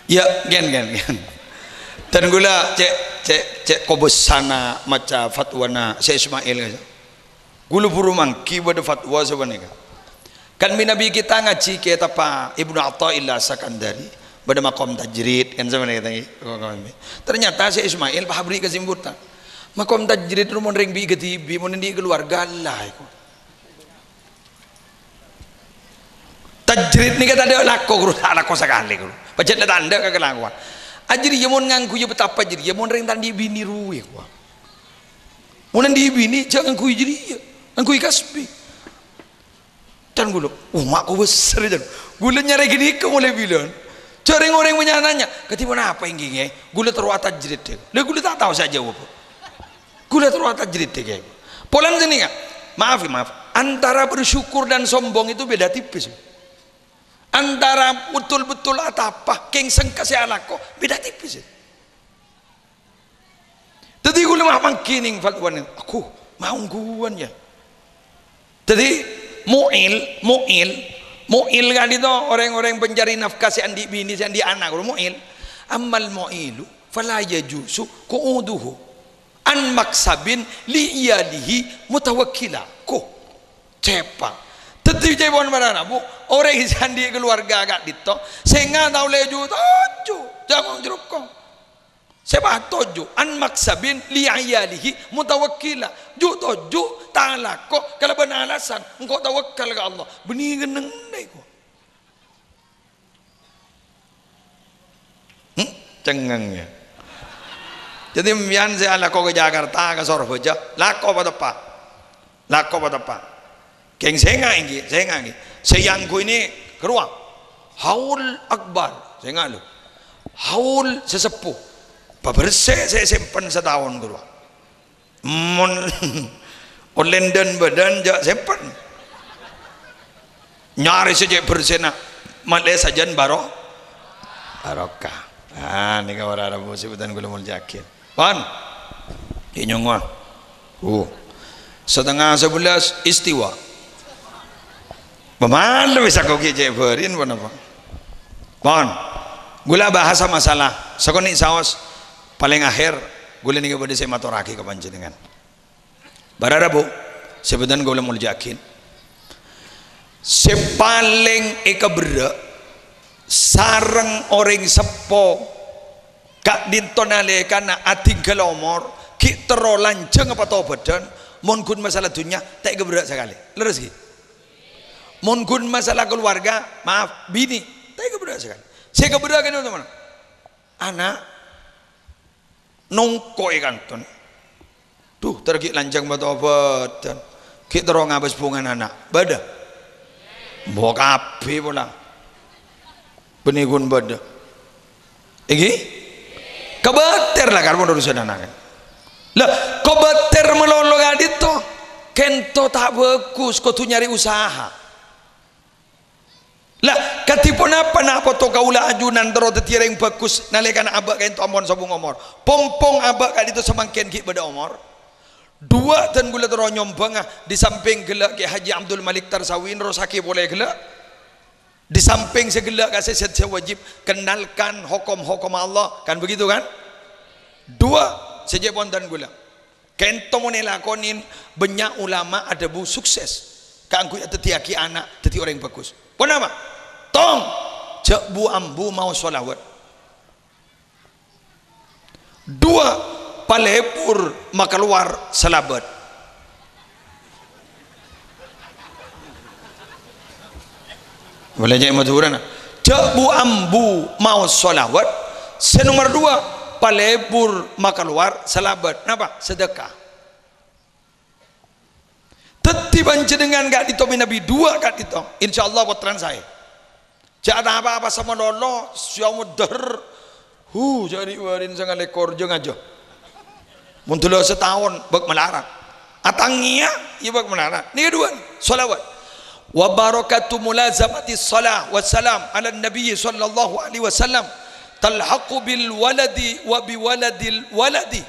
Ya, gen, gen, gen. Dan ghulâ cè', cè', cè' kobâsana maca fatwana Syekh Ismail. Ghulâ buru mangghi bâdâ fatwa sapanèka. Kan manabi kita ngajhi kitabbhâ Ibnu Athaillah Sakandari, bâdâ maqam tajrid, kan sapanèka. Ternyata Syekh Ismail pas aberri' kasimpulan. Makom tajrid ro mon rèng bi' kadhibi', mon andi' kaluwarga, Allah, èko. Tajrid nèka tadâ' lako, ghuru, ta' lako sakalè, ghuru. Pajhât la tandhâ ka kalakowan. Ajâriyâ mon ngangghuy patapa jâriyâ, mon rèng ta' andi' binè rowa, èko. Mon andi' binè, jhâ' ngangghuy jâriyâ. Ngangghuy kasbi. Can ghulâ, "Oh, ma' kobâsâr, can." Ghulâ nyarè ghânèka molaè bilân. Jhâ' rèng-orèng bânnya' nanya, "Kadhi ponapa ènggi, Ngè?" Ghulâ terro atajrid, dhâ. Lah, ghulâ ta' tao sè ajâwâb. Ghulâ terro atajrid, dhâ, Kè. Polana sènèka, maaf, ya, maaf. Antara bersyukur dan sombong itu beda tipis. Antara betul-betul atapa, kèng sengka sè alako, beda tipis. Dhâddhi ghulâ ma' mangkèn nèng fatwan, aku ma' ongghuwân, ya. Dhâddhi mu'il, mu'il, mu'il ka'dinto orèng-orèng pencari nafkah sè andi' binè, sè andi' ana', ghulâ mu'il. Ammal mu'ilu fala yajuzu qu'uduhu an maksabin li iyalihi mutawakkila. Ko, cepa. Dhâddhi ca'èpon para rabu, orèng sè andi' kaluwarga ka'dinto, sènga' tao lè ju-toju', jhâ' kong-jhârokong. Sè pas toju', an maksabin li iyalihi mutawakkila. Ju-toju' ta' alako kalabân alasan, engko' tawakkal ka Allah. Bânnè kennengnga, ko. Hmm? Cengngeng, ya. Dhâddhi, sampèyan sè alako ka Jakarta, ka Sorbhâjâ, lako pateppa'. Lako pateppa'. Kèng sènga' ènggi, sènga' ènggi. Sè èangghuy nè' karowa. Haul akbar, sènga' lo. Haul sè seppo. Pabhersè sè èsempen sataon karowa. Mon ollè dhân-bâdhân jhâ' sempen. Nyarè sè cè' bhersèna, malè sajân baro-, barokah. Ah, nèka para rabu sè bhâdhân ghulâ molja'aghi. Pon. Ènyongngowa. Uh. Setengah sebelas istiwa. Pamala wis aku ghi' cè' bâri'en ponapa? Pon. Ghulâ bahasa masalah sakonè' saos palèng akhèr ghulâ nèka bâdâ sè matorraghi ka panjhennengngan. Para rabu sè bhâdhân ghulâ molja'aghi. Sè palèng èkaberrâ' sareng orèng seppo ka'dinto nalèkana adhinggâl omor, ghi' terro lanjhâng patobhâdhân, mon ghun masalah dhunnya, ta' èkaberrâ' sakalè. Lerres, ghi? Mon ghun masalah kaluwarga, maaf, binè, ta' èkaberrâ' sakalè. Sè èkaberrâ' kènè' teman. Ana'. Nongko'è kanton. Dhu, ter ghi' lanjhâng patobhâdhân. Ghi' terro ngabâs bhungana ana'. Bâdâ? Mbo kabbhi pola. Bânnè ghun bâdâ. Ènggi? Kabâter la, karo urusan ana'. Lah, kabâter malolo ka'dinto. Kènto ta' bhâghus, kodhu nyarè usaha. Lah, kadhi ponapa na' poto kaulâ ajunan terro dhâddhiyâ rèng bhâghus nalèkana abâ' ka'dinto ampon sobung omor? Pong-pong abâ' ka'dinto samangkèn ghi' bâdâ omor. Duwâ' dân ghulâ terro nyombhângnga, di samping ghellâ' Kè Haji Abdul Malik Tarsawi nerrossaghi polè ghellâ'. Di samping sè ghellâ' ka sè sè wajib, kenalkan hokom-hokom Allah. Kan begitu, kan? Duwâ' sè cè' pon dân ghulâ. Kènto mon èlakonè, bânnya' ulama adhâbu sukses kaangghuy adhâddhiyâghi ana' dhâddhi orèng bhâghus. Ponapa? Tong, jhâ' bu-ambu maos shalawat. Duwâ', palebur makalowar salabât. Boleh cè' Madhurâna. Jhâ' bu-ambu maos shalawat. Sè nomer duwâ', palebur makalowar salabât. Napa? Sedekah. Dhâddhi panjhennengngan ka'dinto mènabi duwâ' ka'dinto. Insyaallah pottrana saè. Jhâ' ta' apa-apa samalolo, sè omor dâr. Hu, jhâ' ri'-bâri'en sanga lèkor, jhâ' ngajhâ. Mon dâlâ sataon, bâk malarat. Atangèya, iyâ bâk malarat. Nèka duwâ', shalawat. Wa barakatu mulazamati shalah wa salam ala nabi sallallahu alaihi wasallam talhaqu bil waladi wa bi waladil waladi.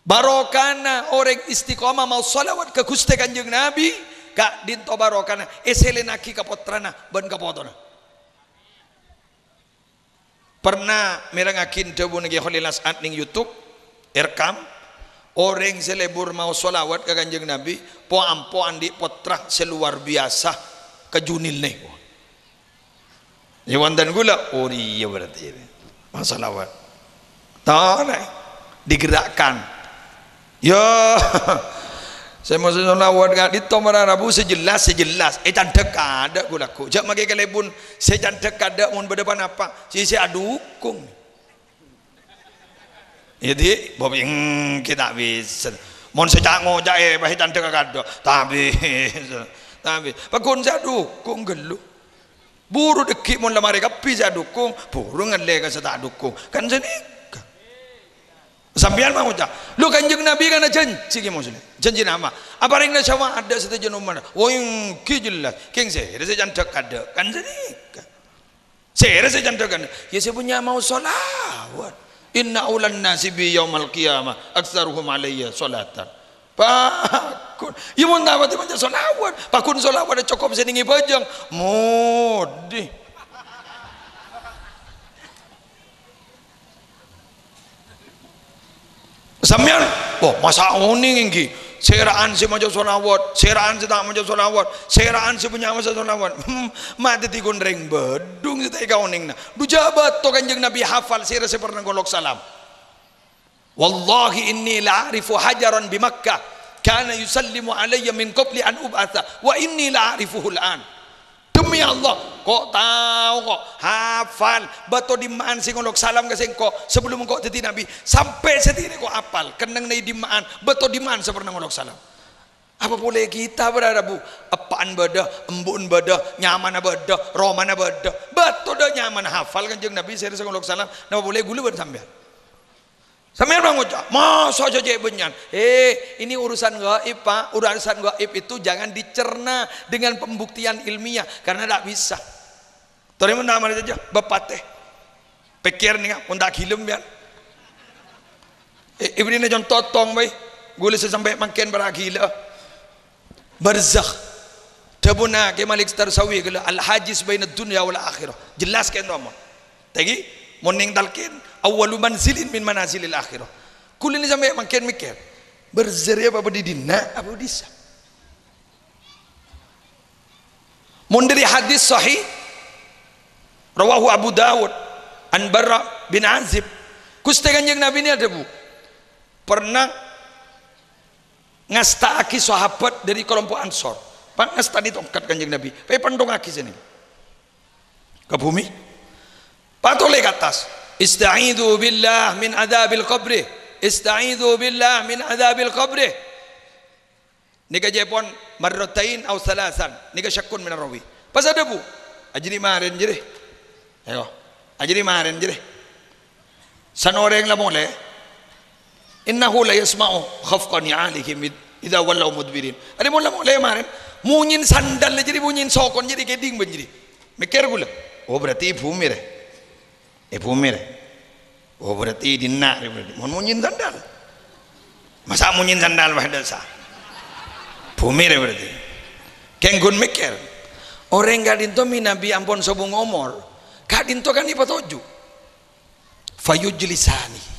Barokana orèng istiqomah maos shalawat ka Ghustè Kanjeng Nabi, ka'dinto barokana èsèlènaghi ka pottrana bân ka potona. Pernah mèrengngaghi dhâbuna Kè Kholil As'ad nèng YouTube, èrekkam, orèng sè lebur maos shalawat ka Kanjeng Nabi, po-ampo andi' pottra sè luar biasa ka Junilnè. Yâ, wonten ghulâ, oh, iyâ berarti. Maos shalawat. Tolè. Digerakkan. Ya, sè maso sholawat ka'dinto mara rabu sè jelas, sè jelas. È candhek kaadâ' ghu-lagghu. Jhâ' makè kalèbun sè candhek kaadâ' mon bâdâ ponapa, sè, sè adhukung. Iyâ, Di', bâ' èngghi ta' bisa. Mon sè ca-, ngoca'è, pas è candhek kaadâ', ta' bisa. Ta' bisa. Pagghun sè adhukung ghâllu. Buru dhâggi' mon la marè kabbhi sè adhukung, buru ngallè ka sè ta' adhukung. Kan sanèka. Sampèyan ma' ngoca', "Lo, Kanjeng Nabi kan ajhânjhi, Kè Muslim." Jhânjhi napa? Aparèngana syafa'at dâ' sadhâjâna ommat. Wah, èngghi jelas. Kèng sèrè sè candhek kaadâ'. Kan sanèka. Sèrè sè candhek kaadâ'. Ya, sè punya mau sholawat. "Inna aulan nasi bi yaumal qiyamah aktsaruhum alayya sholatan." Pagghun. Ya, mon ta' patè maca sholawat. Pagghun sholawat cokop sè nèng è bhâjâng. Modi. Sampèyan, oh, masa' onèng èngghi? Sèra'an sè maca sholawat, sèra'an sè ta' maca sholawat, sèra'an sè punya maca sholawat. Hmm, ma' dhâddhi ghun rèng bhâdhung sè ta' èkaonèngana. Dhu jhâ' bâto Kanjeng Nabi hafal sèrè sè pernah ngolok salam. "Wallahi inni la a'rifu hajaran bi Makkah kana yusallimu alayya min qabli an ub'atsa, wa inni la a'rifuhu al-an." Demi Allah, ko' tao, ko' hafal bâto dimma'an sè ngolok salam ka sèngko' sabellunna engko' dhâddhi nabi. Sampè' satèya ko' apal, kennengnga è dimma'an, bâto dimma'an sè pernah ngolok salam. Apa polè kita, para rabu? Eppa'en bâdâ, embu'en bâdâ, nyamana bâdâ, romana bâdâ. Bâto dâ' nyamana hafal Kanjeng Nabi sèrè sè ngolok salam. Napa polè ghulâ bân sampèyan? Sampèyan ma' ngoca', "Masa' cè' bânnya'an?" Eh, ini urusan gaib, Pak. Urusan gaib itu jangan dicerna dengan pembuktian ilmiah, karena ndak bisa. Torè mon ta' marè saja, bab patè. Pèkkèr nèng, mon ta' ghilem, ya. Eh, ibunna conto tong, bhâi. Ghulâ sè sampè' mangkèn para' ghilâ. Barzakh. Dhâbuna Kè Malik Tarsawi ghellâ', "Al-hajiz bainad dunya wal akhirah." Jelas kènto, mon. Tèngghi, mon nèng talqin, "Awwalu manzilin min manazilil akhirah." Ghulâ nèng sampè' mangkèn mèkkèr, barzakh rèya apa di dinna', apa di dissa'? Mon dhâri hadis sahih, rawahu Abu Dawud, an Barra bin Azib, Ghustè Kanjeng Nabi nèka adhâbu, pernah ngasta'aghi sahabat dhâri kalompo' Ansor. Pas ngastanè tongkat Kanjeng Nabi, pas èpènthongaghi sènèng ka bhumè. Pas tolè ka attas. "Ista'idzu billah min adzabil qabri. Ista'idzu billah min adzabil qabri." Nèka ca'èpon marratain aw salasan. Nèka syakkun minar rawi. Pas adhâbu, "Ajâriyâ marèn, jâriyâ." Ayo. "Ajâriyâ marèn, jâriyâ." San orèng la molè. "Innahu la yasma'u khafqa ni'alihim id-, idza wallaw mudbirin." Arèya mon la molè marèn, monyèn sandal jâriyâ, monyèn sokon jâriyâ, kèdhing bân jâriyâ. Mèkkèr ghulâ, "Oh, berarti è bhumè rè. È bhumè rè. Oh, berarti è dinna' rè berarti. Mon monyèn sandal. Masa' monyèn sandal, wah, dâsa'. Bhumè rè berarti." Kèng ghun mèkkèr, orèng ka'dinto mènabi ampon sobung omor, ka'dinto kan èpatoju'. Fayujlisani.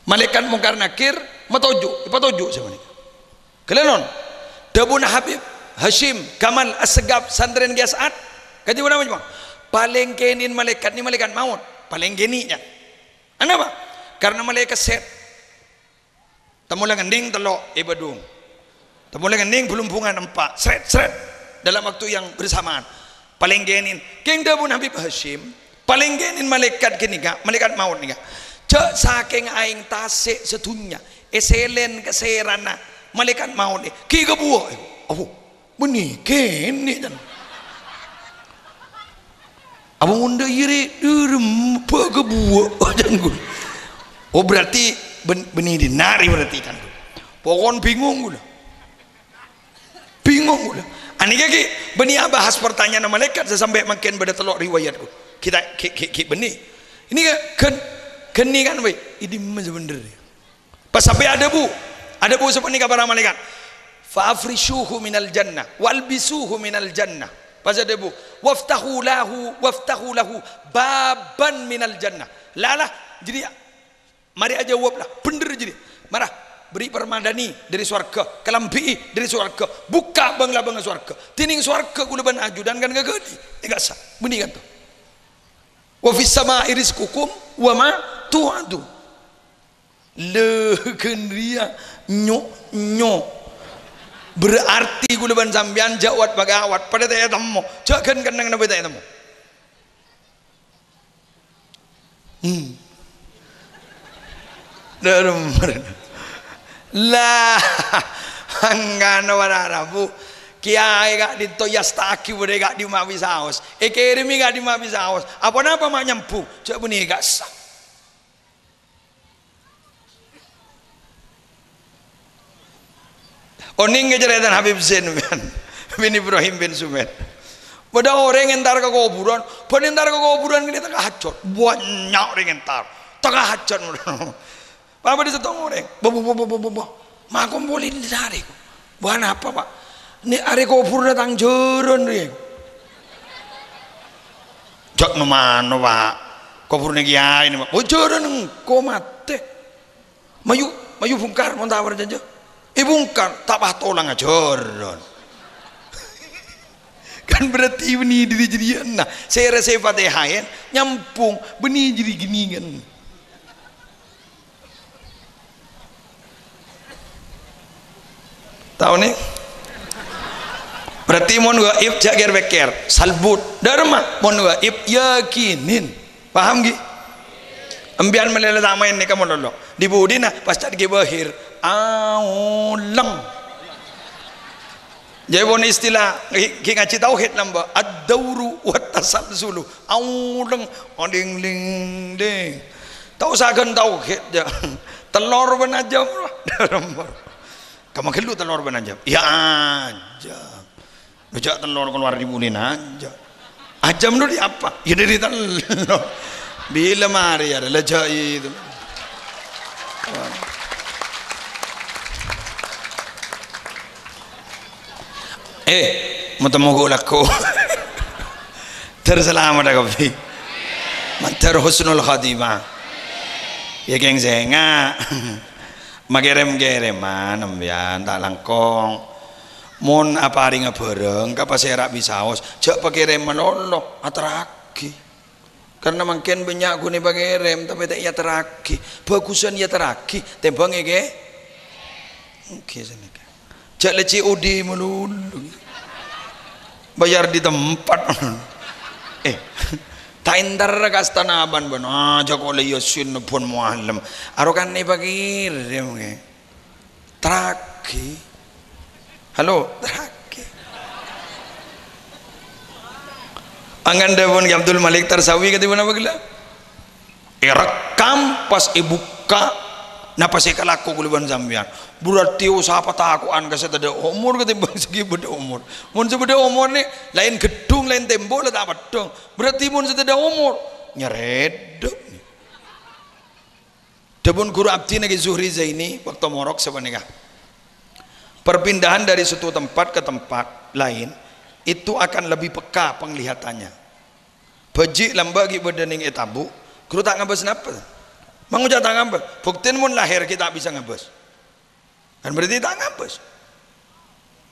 Malaèkat Mungkar Nakir matoju', èpatoju' sapanèka. Ghellâ' non. Dhâbuna Habib Hasyim Kamal Assegaf santrèna Kè As'ad, kadhi ponapa, Jemaah? "Palèng kènè'en malaèkat nè malaèkat maot, palèng kènè', ya." Anapa? Karena malaèkat sèt. Tamola ngennèng tello' è bâdung. Tamola ngennèng bâlumbungan empa', sret, sret, dalam waktu yang bersamaan. Palèng kènè'en, kèng dhâbuna Habib Hasyim, palèng kènè'en malaèkat ghânèka, malaèkat maot nèka. Jhâ' sakèng aèng tasè' sadhunnya, èsèlèn ka sèrana malaèkat maot nè, ghi' kabuwâ'. Abu, bânnè kènè', can. Apa mon dâ' iyâ rè, dhârem, bâ' kabuwâ', can ghulâ. Oh, berarti bân-, bânnè dinna' rè berarti, can ghulâ. Pokon bingung ghulâ. Bingung ghulâ. Anèka ghi' bânnè abahas pertanyaanna malaèkat sè sampè' mangkèn bâdâ tello' riwayat ghulâ. Kita ghi', ghi', ghi' bânnè. Ini kan, kan, kan ini kan, wè, è dimma sabhendherrâ? Pas sampè' adhâbu, adhâbu sapanèka para malaèkat, "Fa afrishuhu minal jannah, wa albisuhu minal jannah." Pas adhâbu, "Waftahu lahu, waftahu lahu baban minal jannah." La, la, jâriyâ, marè ajâwâb, la, bhender jâriyâ. Mara, beri permadani dâri sowarghâ, kalambhi'i dâri sowarghâ, bukka' bâng-labângnga sowarghâ. Dhinèng sowarghâ ghulâ bân ajudan kan ngaghâli. Èngghi kassa', bânnè kanto. "Wa fis sama'i rizqukum wa ma tu'adun." Lè, ghân rèya nyo'-nyo'. Berarti kaulâ bân sampèyan jâ' wat-paghâwât, padâ ta' ètemmo. Jâ' ghân kennengnga bhâi ta' ètemmo. Hmm. Dâremmer. Lah, anggana para rabu. Kèyaè ka'dinto èasta'aghi bâdâ è ka'dimma bisaos. Èkèrèmè ka'dimma bisaos. Aponapa ma' nyambhung? Jâ' bânnè ka'issa'. Onèng carètana Habib Zain bin, bin Ibrahim bin Sumer. Bâdâ orèng entar ka kobhurân, bân entar ka kobhurân kènè' tahajjud. Bânnya' orèng entar, tahajjud. Pas bâdâ sèttong orèng, "Bâ, bâ, bâ, bâ, bâ, bâ, bâ. Ma' kompola dâri, kok." "Bâ, anapa, Pak?" "Nè' arè kobhurânna tang jhârân rè." "Jâ' no-mano, Pak. Kobhurânna kèyaè nè, Pak." "Oh, jhârân engko' matè." "Mayu, mayu bungkar, mon ta' parcajâ." Èbungkar, ta' pas tolang ajhârân. Kan berarti bânnè dâri jârèya, nah, sè rèsè Fatihah nyambhung, bânnè jârèya ghânèkan. Tao, nè? Berarti mon gaib, jâ' kèr-pèkkèr, salbut. Dâremma, mon gaib, yakinin. Paham, ghi? Empèyan malè la ta' maèn nèka malolo. Di budina pas ca'na Kè Bahir, aolèng. Jâ' pon istilah, ghi, ghi ngajhi tauhid lambâ'. Ad-dauru wat tasalsulu. Aolèng, oding-ling-ding. Ta' osa ghân tauhid, jâ'. Tellor bân ajâm. Kamma ghâllu tellor bân ajâm? Iyâ ajâm. Lo jâ' tellor kalowar dâri bulina ajâm. Ajâm lo dâri apa? Iyâ dâri tellor. Bilâ marè arè la jâ' itu. Eh, matemmo ghu' lagghu'. Ter salamet kabbhi. Mandhâr husnul khatimah. Iyâ, kèng sènga'. Makèrèm-kèrèman, empèyan, ta' langkong. Mon aparèngnga bhârâng ka pasèra bisaos, jâ' pakèrèm malolo, aterraghi. Karna mangkèn bânnya' ghun èpakèrèm, tapè ta' èyaterraghi. Bhâghusân èyaterraghi, tèmbhâng èkè-, èkè sanèka. Jâ' la C O D malolo. Bayar di tempat. Eh, ta' èntar ka astana bân-bân. Ah, jâ' kok la Yasin bân Mualem. Arokan èpakèrèm, kè. Terraghi. Halo, terraghi. Angghân dhâbuna Kè Abdul Malik Tarsawi kadhi ponapa ghellâ'? Èrekkam pas èbukka', napa sè èkalako kaulâ bân sampèyan. Berarti osa patako'an ka sè tadâ' omor katèmbhâng sè ghi' bâdâ omor. Mon sè bâdâ omor nè, laèn ghedhung, laèn tèmbhâk la ta' peddhâng. Berarti mon sè tadâ' omor, nyarèddhâ'. Dhâbuna ghuru abdhina Kè Zuhri Zaini, bâkto morok sapanèka, "Perpindahan dari satu tempat ke tempat lain itu akan lebih peka penglihatannya." Bhâji' lambâ' ghi' bâdâ nèng è tabu', ghuru ta' ngabâs napa? Mangoca' ta' ngabâs. Buktèna mon lahèr ghi' ta' bisa ngabâs. Kan berarti ta' ngabâs.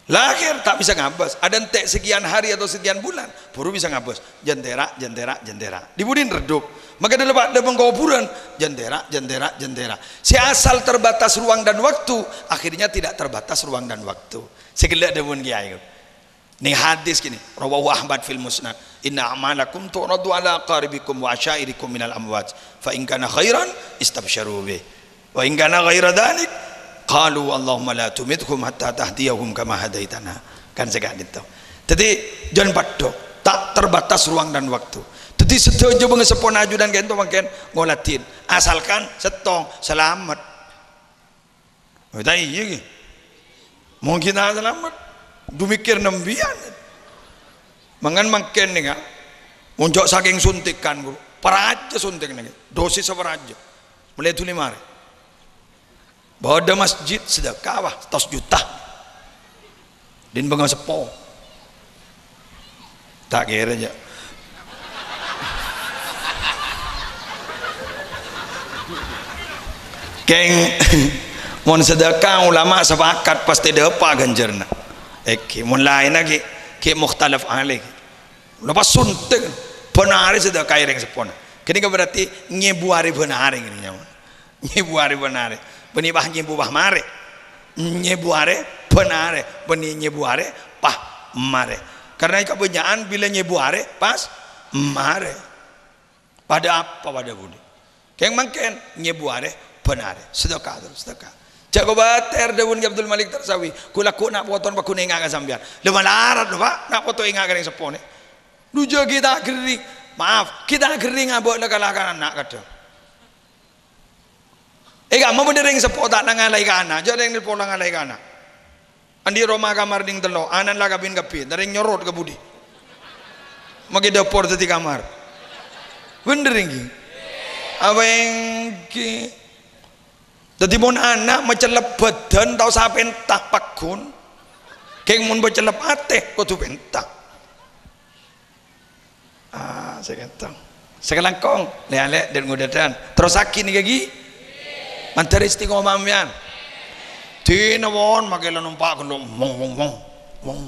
Lahèr ta' bisa ngabâs, adântè' sekian hari atau sekian bulan, buru bisa ngabâs. Jhântèra', jhântèra', jhântèra'. Di budina reddhuk. Maka dâlâ pa' dhâbuna kobhurân, jhântèra', jhântèra', jhântèra'. Sè asal terbatas ruang dan waktu, akhirnya tidak terbatas ruang dan waktu. Sè ghellâ' dhâbuna kèyaè. Nèng hadis gini, rawahu Ahmad fil Musnad, "Inna a'malakum tu'radu ala aqaribikum wa asyairikum minal amwat, fa in kana khairan istabsyaru bih." "Wa in kana ghaira dzalik, qalu Allahumma la tumithum hatta tahdiyahum kama hadaitana." Kan sè ka'dinto. Dhâddhi, jhân peddhâng, ta' terbatas ruang dan waktu. Dhâddhi, sadhâjâ bângaseppona ajunan ka'dinto mangkèn ngoladhin. Asalkan sèttong, salamet. Oh, ta' iyâ, ghi? Mon ghi' ta' salamet, du mèkkèr nembiyân. Mangkana mangkèn nèka, mon jhâ' sakèng suntikan, ghuru. Parajâ suntik nèka. Dosisna parajâ. Molaè dhuli marè. Bâdâ masjid sedekah, wah, satos juta. Dhin bângaseppo. Ta' kèra, jâ'. Kèng, mon sedekah, ulama sepakat pastè dâpa' ghânjhârânna. Èngghi, mon laènna ghi', ghi' mukhtalaf alaih. Napa suntik, bân arè sedekah è rèng seppona. Ghânèka berarti ngèbu arè bân arè ghânèka nyamana. Nyèbu arè bân arè. Bânnè pas nyèbu pas marè. Nyèbu arè bân arè. Bânnè nyèbu arè pas marè. Karna kabânnya'an bilâ nyèbu arè pas marè. Padâ apa, padâ budi. Kèng mangkèn nyèbu arè bân arè. Sedekah terros, sedekah. Jhâ' kobâtèr dhâbuna Abdul Malik Tarsawi. Ghulâ ghu' na' potona paggun enga' ka sampèyan. Lha malarat lho, Pak. Na' poto enga' ka rèng seppona. Dhu jhâ' ghi' ta' gherring. Maaf, ghi' ta' gherring abâ' la kala ka ana' kadhâng. È kamma bâdâ rèng seppo ta' nangalaè ka ana', jhâ' rèng nèlpon nangalaè ka ana'. Andi' roma kamar dhing tello', ana'na la kabin kabbhi, ta' rèng nyorot ka budi. Makè dâpor dhâddhi kamar. Bhender ènggi? Apa ènggi? Dhâddhi mon ana' macellep bâdân ta' osa pènta paggun. Kèng mon macellep atè kodhu pènta. Ah, sè kènto. Sakalangkong, lè-alè, dhân-ngodâdhân. Terrossaghi nèka ghi. Mandhâr istiqomah sampèyan. Dinah pon, makè la nompa' ghellâ', wong, wong, wong, wong.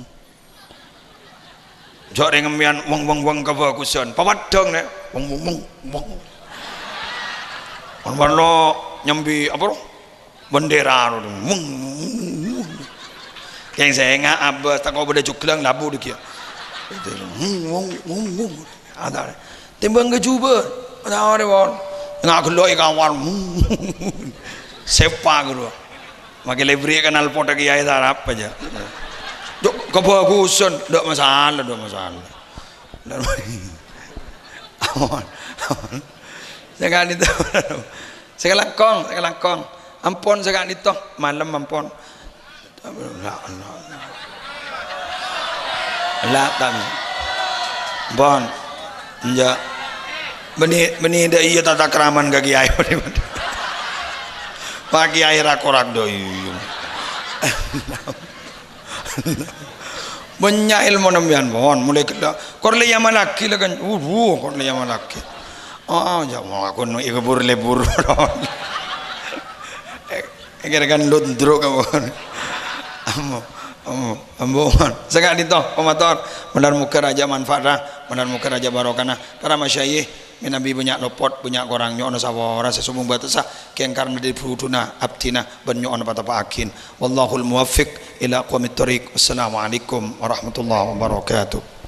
Jhâ' rèng sampèyan, wong, wong, wong, kabhâghusân. Papaddhâng, nè. Wong, wong, wong, wong. Mon parlo nyambi, apa, ro? Bendera, ro. Wong, wong, wong, wong. Kèng sènga' abâs, tako' bâdâ juglang, labu dâggi'. Wong, wong, wong, wong. Ada. Tèmbhâng ka jhubâ'. Ada arè, won. Nga' ghellâ' è kamar. Wong, wong, wong. Sepa ghuru. Makè lèbrè' kenal poda kiyaè tarap aja. Dok, kabhâghusân. Ndak masalah, ndak masalah. Ampon. Ampon. Sakalangkong, sakalangkong. Ampon sakalangkong. Malem ampon. La, la, la. Ampon. Enjâ'. Bânnè, bânnè dâ' iyâ tatakraman ka kiyaè. Pak Kiyaè ra-kora dâ' iyâ. Bânnya' èlmona sampèyan, pon, molaè ghellâ'. Kor lè èamallaghi la kan, wuh, kor lè èamallaghi. Oh, jhâ' mon aku nè' è kebur lebur. Kèra kan lundruk apa. Ambo, ambo, ambo, pon. Saka'dinto, pamator. Mandhâr moghâ rajâ manfaatna, mandhâr moghâ rajâ barokahna. Para masyayikh, mènabi bânnya' lopot, bânnya' korang, nyo'ona sapora sè sobung bâtessa, kèng karna dâri budhuna abdhina bân nyo'ona pateppa'aghin. Wallahul muwaffiq ila aqwamit thoriq. Wassalamualaikum warahmatullahi wabarakatuh.